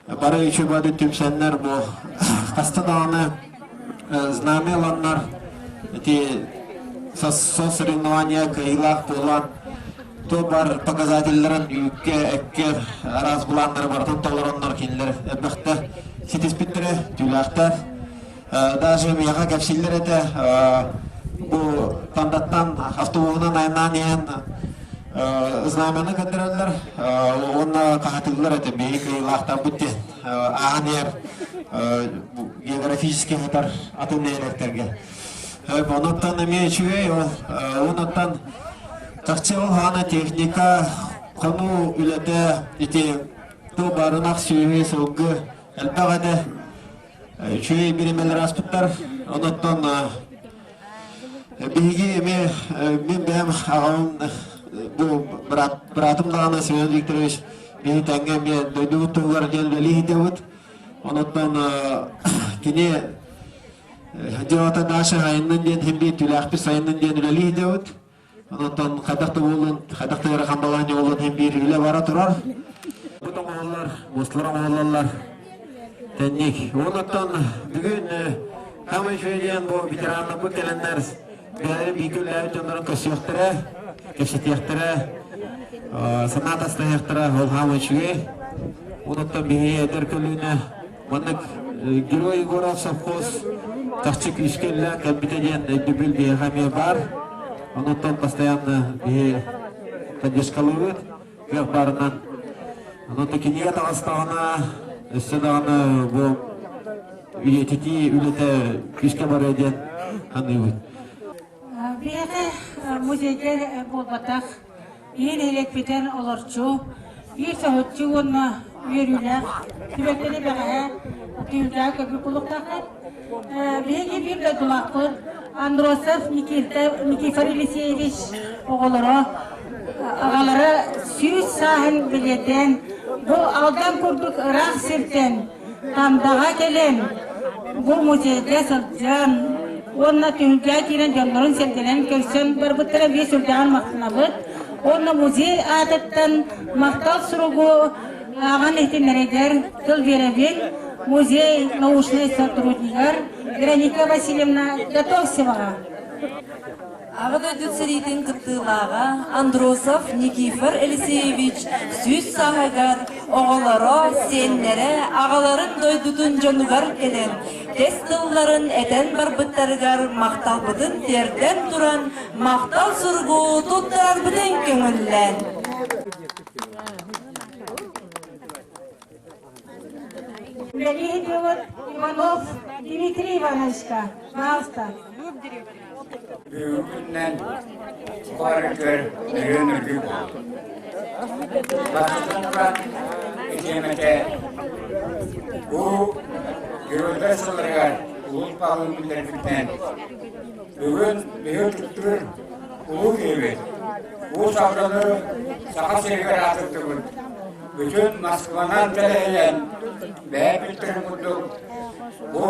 Бары үчүгэй баҕайы түмсэннэр бу хаста даҕаны знамя ыланнар ити со соревнования кыайыылаах буолан то бар показателларын үүккэ, эккэ араас былааннары барытын толороннор кинилэр элбэхтэ ситиспиттэрэ түүлээхтэр. Даже миэхэ кэпсииллэр этэ бу Тандаттан автобуһунан айаннаан иһэн знамяны көрдөрөллөр уонна хаһытыллар этэ биһиги кыайыылаахтарбыт диэн ааһан иһэр географически сытар атын нэһилиэктэргэ. Онуттан эмиэ үчүгэй ол онуттан чахчы ол хаана техника хонуу үлэтэ ити ту барынах сүөһү сылгы элбэх этэ үчүгэй бириэмэлэр ааспыттар. Онуттан биһиги эмиэ мин бэйэм аҕабым бу брат братым даҕаны Семен Викторович биһи тэҥҥэ эмиэ дойдубут туһугар диэн үлэлии сылдьабыт. Онуттан кини дьыалата Даша сайыннын диэн иһин биир түүлээхпит сайыннын диэн үлэлии сылдьабыт. Онтон хайдах да буоллун, хайдах да ыарахан балаһыанньа буоллун иһин биир үлэ бара турар. Бу оҥоһуллар, муосталар оҥоһуллаллар. Тэнник. Онтон бүгүн самый үчүгэй диэн бу ветераннарбыт кэлэннэр бэйэлэрин бииргэ үлэлээбит дьоннорун көрсүөхтэрэ, кэпсэтиэхтэрэ, санаа тастаһыахтара ол хаамай үчүгэй. Онтон биһиги эдэр көлүөнэ Маннык Герой Егоров совхоз чахчы күүскэ үлэлээн кэлбитэ диэн өйдөбүл биһиэхэ эмиэ баар. Онуттан постоянно биһи поддержкалыыбыт кыах баарынан. Онон кинигэ таҕыстаҕына өссө даҕаны бу үйэтитии үлэтэ күүскэ барыа диэн саныыбыт. Биһиэхэ музейга буолбатах Биир нэһилиэкпитин олорчу, биир соһуччу уонна үөрүүлээх түбэлтэни бэҕэһээ түһүлгэҕэ көрбүт буолуохтаахтар. Биһиги биир дойдулаахпыт Андросов Никита Никифор Елисеевич оҕолоро аҕалара 100 сааһын бэлиэтээн бу Алдан курдук ыраах сиртэн Тандаҕа кэлэн бу музейга сылдьан уонна түһүлгэҕэ киирэн дьоннорун-сэргэлэрин көрсөн барбыттара биир сүрдээҕин махтанабыт. Уонна музей аатыттан махтал суругу ааҕан иһитиннэригэр тыл биэрэбин музей научнай сотруднигар Вероника Васильевна Готовцеваҕа. Аҕа дойду сэриитин кыттыылааҕа Андросов Никифор Елисеевич 100 сааһыгар оҕолоро, сиэннэрэ аҕаларын дойдутун дьонугар кэлэн, кэс тылларын этэн барбыттарыгар махталбытын тиэрдэн туран, махтал суругу туттарарбытын көҥүллээн. Үлэлии Иванов Дмитрий Ивановичка, пожалуйста. Бүгүннэн барыгар нөрүөн үргү буоллун. Бастатан туран, этиэм этэ, бу Геройдар сылларыгар улуус баһылыгын биллэрбитинэн, бүгүн биһиги туттуур улуу киһибит, Уус Алданы Саха сиригэр аатырдыбыт, бүтүн Москванан тэлэһийэн, бэйэ курдук бу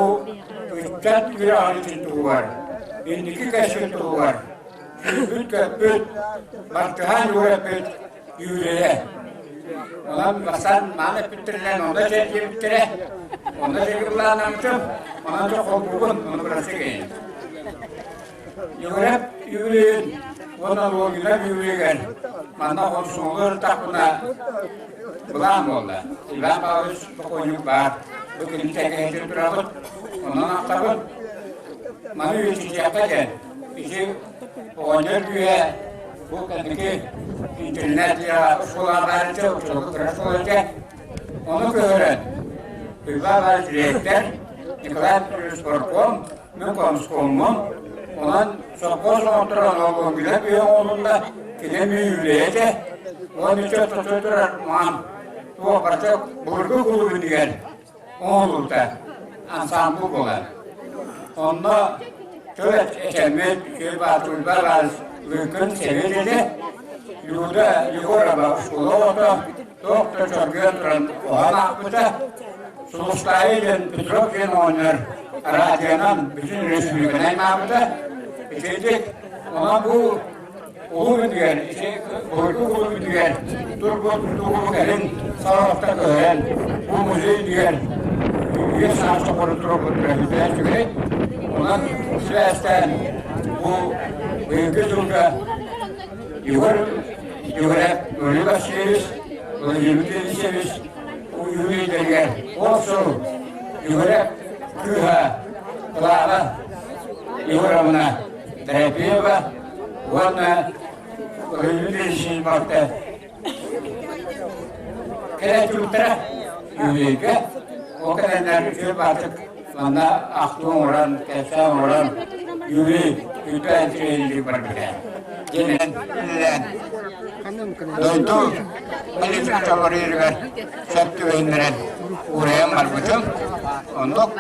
ыччат үөрэҕин туһугар, инники кэскил туһугар сүүрбүт-көппүт, бартыһаан үөрэппит Юрийэ. Онон бастаан мааны эппиттэринэн онно чэрдиэбиттэрэ, онно чэргилаанаммытым, онон дьэ холбуубун, ону бырастыы гынным. Үөрэх үбүлүөйүн уонна Логинов үбүлүөйүгэр манна хомсомолу ырыттахпына былаан буолла. Иван Павлович бокуонньук баар. Бу кини тэҥҥэһитин турабыт, онон ахтабыт. Маны үйэтитиэххэ диэн ити оҕонньор күүһэ бу кэнники. интернет оскуола баар этэ, оччолорго кыра оскуола этэ. Ону көһөрөн, Уйбаан Иванович дириэктэр, Николай Петрович партком, мин комскоммун, онон сопхуос оҥотторон олоҥҥула үһэ оҥоһулунна, кини эмиэ үлэһит этэ. Уон үчү ортотугар турар маҥан туох барыта былыргы кулууп иннигэр оҥоһуллубута ансаамбыл буолар. Онно тыл этэммит үчүгэй баатырбар Лыыкын сэбиэт этэ, Люда Егорова оскуола оҕото туох да чоргуйан туран оһон аахпыта. Сулустаайы диэн Петров диэн оҕонньор радионан бүтүн республиканы аймаабыта. Итинник онон бу улуу үтүгэр, ити былыргы улуу үтүгэр турбут тугу кэлин салалта көһөрөн бу музей үтүгэр үйэ саас тухары турбут үтүгэр үчүгэй. Онон сибээстээн бу быйылгы сылга Егор Егоров Юрий Васильевич, Владимир Денисович юбилейдэригэр ол сыл Егоров кыыһа Клава Егоровна Дорофеева уонна Владимир Денисович барта кэлээччилэрэ юбилейга ол кэлэннэр үчүгэй баатык манна ахтыы оҥорон, кэпсээн оҥорон юбилей үтүө үчүгэйдик барбыта. Дьиэнэн үлэлээн дойду политика чалларыырыгар сөп түбэһиннэрэн уурайан барбытым. Оннук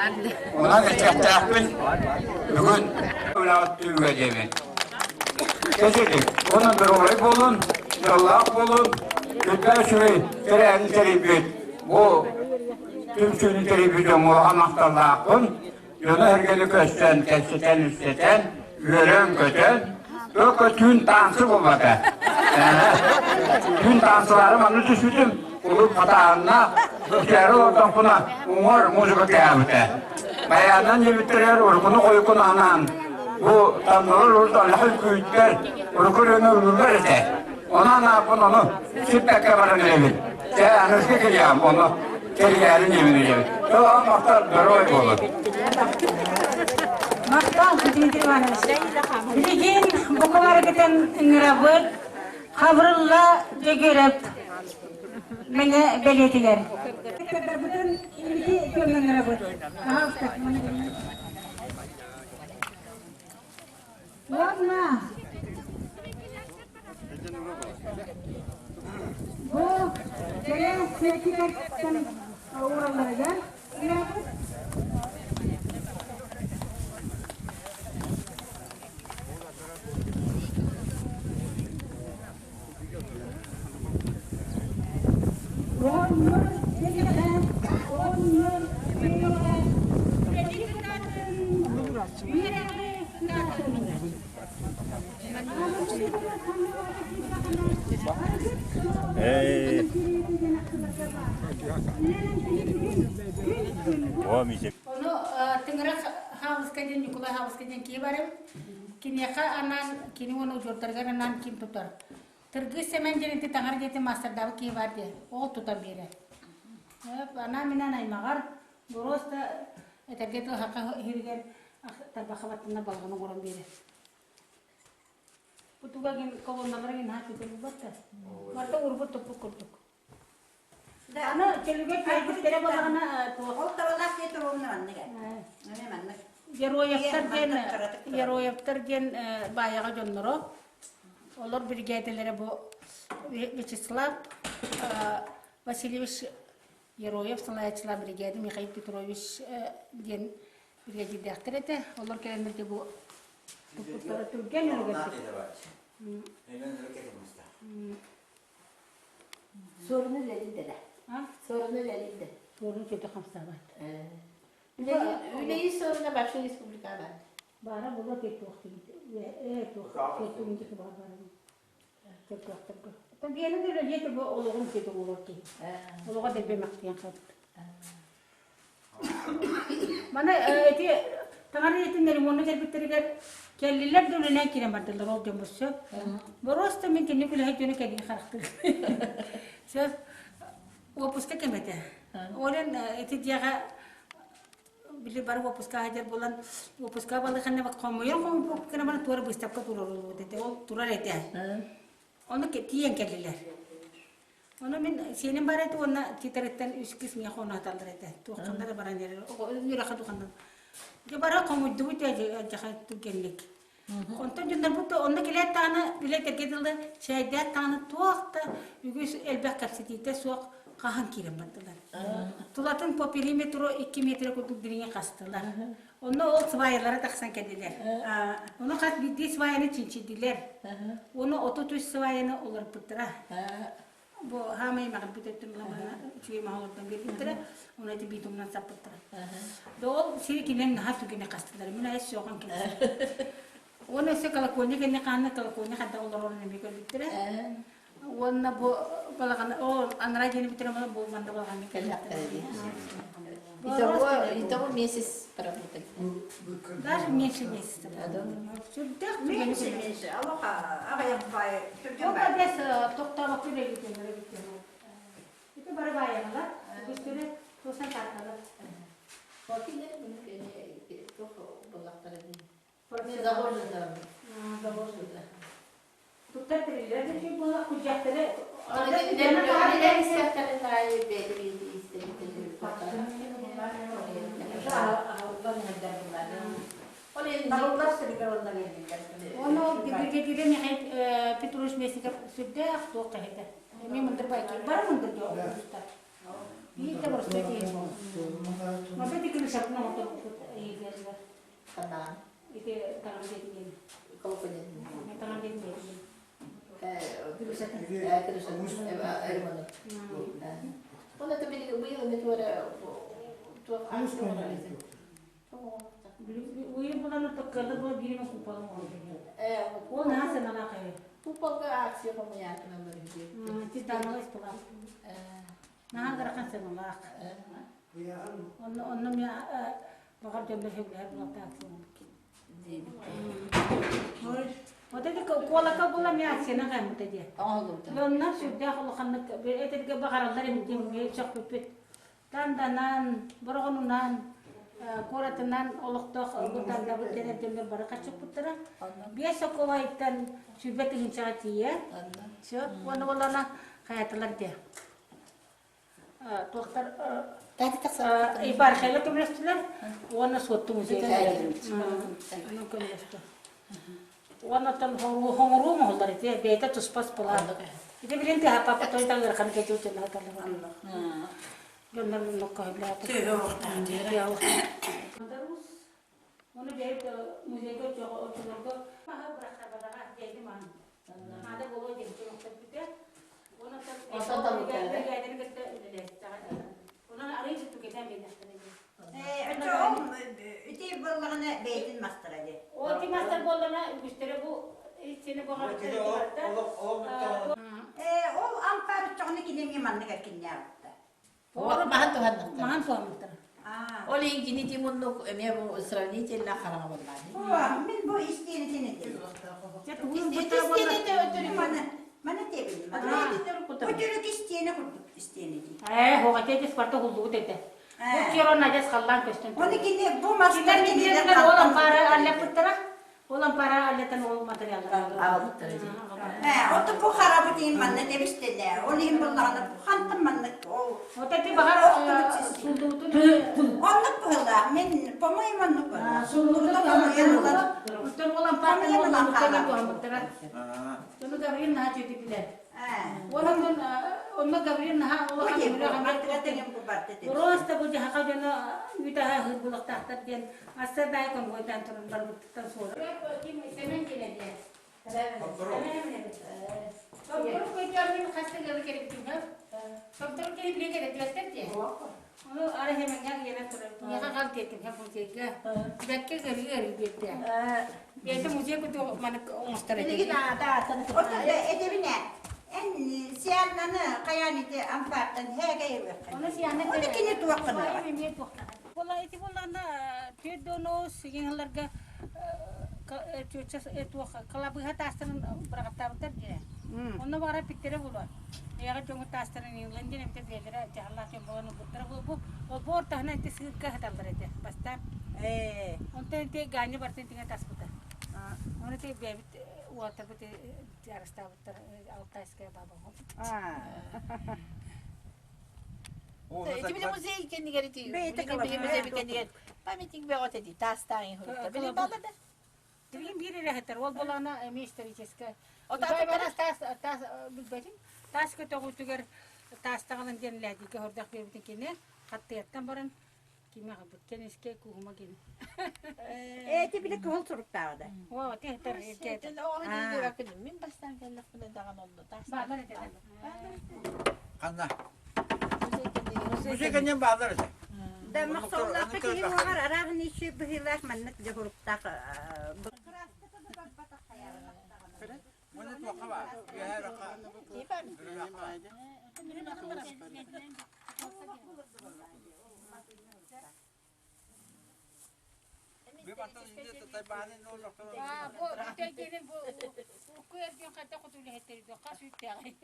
онон этиэхтээхпин бүгүн үлэҕит түмүгэ диэбин. Кэсилик, онон доруобай буолун, дьоллоох буолун, күндэ үчүгэй тэрээһин тэрийбит бу түмсүүнү тэрийбит дьоҥҥо махталлаахпын. Дьону-сэргэни көстөн, кэпсэтэн, истэтэн, үөрэн-көтөн, только түүн таансы буолбата. Түүн таансылары манна түспүтүм, улуу хатааһынна, бүтээри олордохпуна уҥуор музыка кээбитэ. Байааннан диэбиттэригэр урукуну хойукун анаан, бу таннылар урут аллаһын күүттэр, урукку ырыаны ыллыыллар этэ. Онон ааппын ону сиппэккэ баран эрэбин. Чэ, аныгыскы кэлиэҕим, ону кэлиээри диэбин эрэбин. Тоҕо махтал, здоровый буолун. Махтал, Дмитрий Иванович. Билигин букаларгытын ыҥырабыт Хабырылла Дьөгүөрэп мэҥэ бэлиэтигэр. Кытарбытын инники күөҥҥэ ыҥырабыт. Пожалуйста, Уонна бу кэрэ сиэккилэртэн ууралларыгар ыҥырабыт. Оҕонньор дэлэҕэ, оҕонньор бэйэҕэ үлэни кытаатын, үөрэҕи кытаатын. Ону Тыҥырах Хаалыска диэн Ньукулай Хаалыска диэн киһи барым. Киниэхэ анаан, кини уонна удьуордарыгар анаан ким тутар? Тыргыс Сэмэн диэн ити таҥара дьиэтин маастардаабыт киһи баар диэ, ол тутан биэрэр. Анаан-минээн аймаҕар, боруоста этэргэ дылы саха иһиригэр тарбахха баттанар балаҕаны оҥорон биэрэр. Бу туга гин колонналара гин наһаа чугас булбат да. Барыта урбут туппут курдук. Аны чөлүгэр түһэрбиттэрэ буоллаҕына туох Ол табалаах дьиэ туругунан маннык ээ. Эмиэ маннык. Героевтар диэн Героевтар диэн баайаҕа дьонноро. Олор биригээдэлэрэ бу Вячеслав Васильевич Героев салайааччылаах биригээдэ Михаил Петрович диэн биригэдьиирдээхтэр этэ. Олор кэлэннэргэ бу туппуттара түргэн үлүгэрдик. Суоруну үлэлиир да. Суоруну үлэлиир да. Суоруну чөтө хамсаабат. Үлэйи суоруна вообще республика бар. Баара була туох э туох туох баар баар. Туохтарга. Биэни да үлэлиэ бу олоҕун киһи олорор киһи. Олоҕо дэлби махтыйан хаалбыт. Маны ити таҥара дьиэтин ремонна кэлбиттэригэр кэллилэр да үлэлээн киирэн бардылар ол дьон сөп. Боруоста мин кинини үлэһит дьону кэлии харахтыыр. Сөп. Уоппуска кэм этэ. Олен ити дьиэҕэ били бары уоппуска сылдьар буолан уоппуска балыханна хомуйан хомуйбуккына баран туора быыстапка турар этэ. Ол турар этэ. Ону тиийэн кэллилэр. Ону мин сиэним бар этэ уонна титарыттан үс кыс миэхэ онооталлар этэ. Туохханна да баран эрэр. Үөрэххэ туханна. Дьэ бара хомуйдубут дьаха түргэнник. Онтон дьоннорбут онно кэлээт даҕаны үлэ дылы чээйдээт даҕаны туох да үгүс элбэх кэпсэтиитэ суох хаһан киирэн бардылар. Тулатын по периметру 2 метр курдук дириҥи хастылар. Онно ол сваялара тахсан кэллилэр. Ону хас биирдии сваяны чинчийдилэр. Уону 33 сваяны олорпуттара. Бу хаамай маҕырбыт өттүн ламана үчүгэй маһа олордон биэрбиттэрэ. Ону эти битумунан саппыттара. Да ол сири кинилэр наһаа түгэни хастылар. Мин айас суоҕун кинилэр. Уонна өссө колокольня кэнни хаанна колокольня ханта олорорун эмиэ көрбүттэрэ. Уонна бу балаҕан о анараа диэни бүтэрэн бу манна балаҕаҥҥа кэллэхтэрэ дии. Итого, итого месяц поработали. Даже меньше месяца. Сүрдээх Меньше, меньше. Алоха, аҕыйах бай, түргэн Ол бай. бэс тохтообокко үлэлиитэллэр эбит. Ити бары баайалар, үгүстэрэ туосан таатталар. Заложено. Заложено. Туттар тэриллэр да үчүгэй буолла, кудьахтары Оны ол бригадирэ Михаил Петрович Местников сүрдээх туох киһитэ. Эмиэ мындыр байкы. Бары мындыр дьон Биир да боростуой киһи буолла. Маса ити крышатын оҥорторбуппут эйиэхэ. Ханнаан? Ити таҥам диэтин. Колокольнин. Таҥам диэтин. Крышатын. Ол это быйыл эми туора туох Быйыл булан токкалар бу бириме купалын оҥордум. Ол наһаа сыаналаах эбит. Куполга акция хомуйаатыналар үһү. Титановый сплав. Наһаа ыарахан сыаналаах. Онно онно мен баҕар дьоннор сөбүлэһэр буолуохтаах Вот это куолака була мен акцияны хааммыта диye. Онно сүрдээх улаханнык этэргэ баҕараллар эбит диэн сөхпүппүт. Танданан, Бороҕонунан, куоратынан олохтоох бутандабыт дэнэр дьоннор бары хаччыппыттара. Биэс соколайтан 20 тыһыынчаҕа тиийэ. Все, уонна буоллаҕына хайатылар диye. Туохтар епархияла көмөлөстүлэр уонна Суотту музейга көмөлөстө. Уонна оттон хоҥоруу оҥоһуллар ити бэйэтэ туспа ыспылаах. Ити билин тыһаппаппа той да ыарахан кэти утунна таллар. Дьоннор муннукка хөблөтө. Оны бэйэт музейга оччолорго маһы бырахтарбатаҕа дьэйди маһын. Наада буолуо диэн чөмөхтөрбүтэ. Онон бригаданы кытта үлэлээстэҕэ. Онон арыый сүтүкэтэн биэрдэхтэрэ дии. Оччоҕум ити буоллаҕына бэйэтин мастара дии. Ол ити мастар буоллаҕына үгүстэрэ бу итини боҕарыттар Ээ, ол ампаар оччоҕуна кини эмиэ маннык эркиннээҕиттэ. Маһан туһаннахтар. Маһан туһаммыттар. Ол иһин кини ти муннук эмиэ бу сравнительно хараҥа буоллаҕа. Мин бу истиэнэтин этим. Маны маны тебин. Бу төрүк истиэнэ курдук истиэнэ дии. Ээ, хоҕатэ спорта хуллубут этэ. Бу керон адьас халлаан көстөн. Оны кини бу мастар кинилэр ол ампаара аллаппыттара. Ол ампаара аллатан ол материаллары аҕалбыттара дии. Ээ, ото бу харабыт иһин манна тэбистэлээ. Ол иһин буллаҕына бу хантан маннык ол Вот эти баҕар суллуутун Оннук быһыылаах. Мин, по-моему, оннук быһыылаах. Суллубута хомуйан ылан Оттон ол ампаартан Хомуйан ол ылан муннуктан хаалар. туһаммыттара. Ону Гаврил наһаа үчүгэй билэр. Ээ. Онон онно Гаврил наһаа улахан Просто бу дьаһаха дьоно үүт аһа ыһыыр булуохтаахтар диэн астардаай конвойдаан туран барбыттан суола. Ким Сэмэн кэлэллэ. Томторук көйдөөн хас да ыалы кэлбитим Томторук кэлин билэ кэлэтибэттэр дии. Ону ара хэмэҥҥэ иэнэн турар. Миэхэ хал диэтим һэ музейга. Бэккэ ыарыы ыарыы биэрдэ. Бэйэтэ музей куту манык оҥостор этэ. Билигин аата ааттан Оттон этэбин ээ, эн Сианнаны хайаан ити ампаартан һээгэ ылыаххын. Ону Сианна Ону кини туохханыаҕа. Эмиэ туохтаах. Була ити буоллаҕына түөрт сигиҥаларга туох кылабыыһа таастарын быраҕаттаабыттар дии. Онно баҕара питтэрэ буолуо. Эйэҕэ дьоҥу таастарын иҥлэн диэн эбитэ бэйэлэрэ дьаһаллаах дьон буолан ылбыттара буолбу. Олбуор таһынан ити сыырга сыталлар этэ бастаан. Ээ. Онтон ити Ганя бартын тиҥэ таспыта. Оны те бэбит уотабыт арастаабыттар Алтайская баба. Ити били музей кэннигэр ити билигин музей кэннигэр памятник бөҕөтө дии таастаан иһин Били балла да Билигин биир эрэ ол болана эми историческая. Таас таас билбэтим. Таас көтөҕүүтүгэр таастаҕалан диэн лээдигэ хордох биэрбитин кини хаттыйаттан баран кими аҕалбыт кэнискэ кууһума кини. Эти били кыһыл суруктааҕы да. Оо, тиһтэр Мин бастаан кэллэхпинэ даҕаны онно таас. Баалар этэ. Ханна? Музей кэннин баалар этэ. Да мохсоҕолоохто киһи уоҕар арааһын ичи быһыылаах маннык дьоһуруктаах Бу бүтэйдиэнин бу урукку эргин хайдах хоту үлэһиттэрий хас үүттээҕий?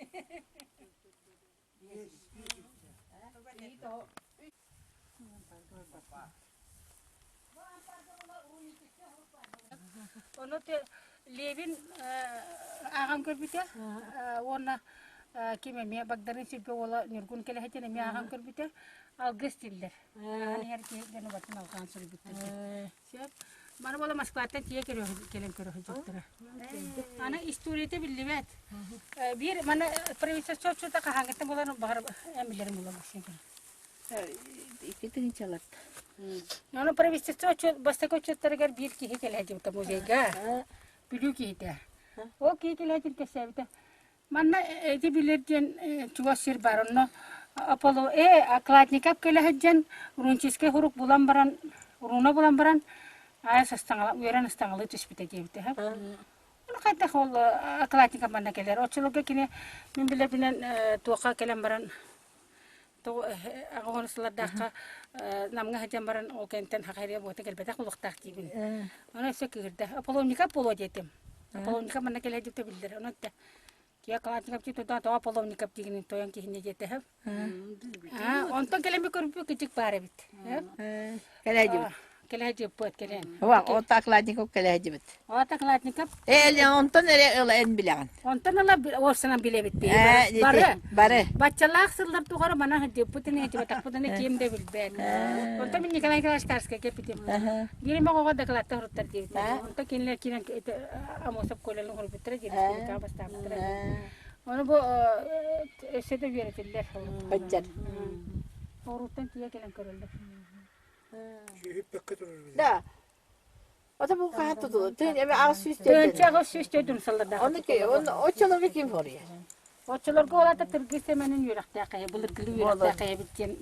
Ону Левин ааҕан көрбүтэ уонна ким эмиэ Багдарыын Сүлбэ уола Ньургун кэлэһитин эмиэ ааҕан көрбүтэ алгыс дииллэр. Ааҕан иһэр киһи дьону батын алҕаан суруйбуттар. Сөп. Маны буола Москваттан тиийэ кэлэн көрө сылдьыбыттара. Аны историята биллибэт. Биир маны правительство отчуота хаһааҥҥыттан буолан баҕар эн билэрим буолла бу Икки тыһыынчаларда. Ону правительство отчет бастакы отчеттарыгар биир киһи кэлээдьибитэ музейга. Бүлүү киһитэ. Ол киһи кэлээдьин кэпсээбитэ. Манна эти билэр диэн чугас сир бар. Онно Аполло Окладников кэлэ сылдьан руническай хурук булан баран, руна булан баран, айас ыстаҥала, үөрэн ыстаҥалыы түспүтэ диэбитэ. Ону хайдах ол Окладников манна кэлэр. Оччолорго кини мин билэрбинэн туохха кэлэн баран аҕа сыллардаахха Намҥа сылдьан баран ол кэнниттэн хахайрыа буота кэлбэтэх буолуохтаах диибин. Ону өссө кыыһырда. Аполлонников буолуо диэтим. Аполлонников манна кэлэ дьикти биллэр. Ону этте. Киэ Калашников тутан тоҕо Аполлонников дигинин тойон киһини диэтэһэм. Онтон кэлэн көрбүт кичик баар эбит. Кэлээдибит. Кэлээдьиппыт кэлэн. Уа, ота Окладников кэлээдибит. Ота Окладников. Ээ, онтон эрэ ыла эн билэҕин. Онтон ыла уопсанан билэбит дии. Бары. Бары. Баччалаах сыллар тухары мана сылдьыппытын, сылдьыбатахпытын ким да билбэт. Онтон мин Николай Николаевич Тарскай кэппитим. Биир эмэ оҕоҕо докладта суруттар диэбит. Онтон кинилэр киирэн Амосов Коляны хоруйбуттара, республикаҕа бастаабыттара. Ону бу өссө да үөрэтиллэр. Баччар. Оруттан тиийэ кэлэн көрөллөр. Да. Ото бу хаһан тутулу? Тыын эбэ 800 Тыынча 804 сыллардаах. Оны оччолорго ким хоруйар? Оччолорго ол ата Тыргыс Сэмэнин үөрэхтээх киһи, былыргылыы үөрэхтээх киһи эбит диэн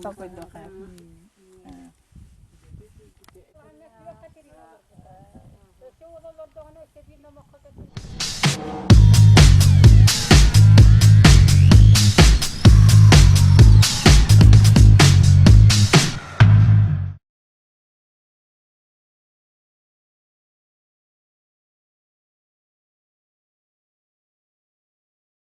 толкуйдуох.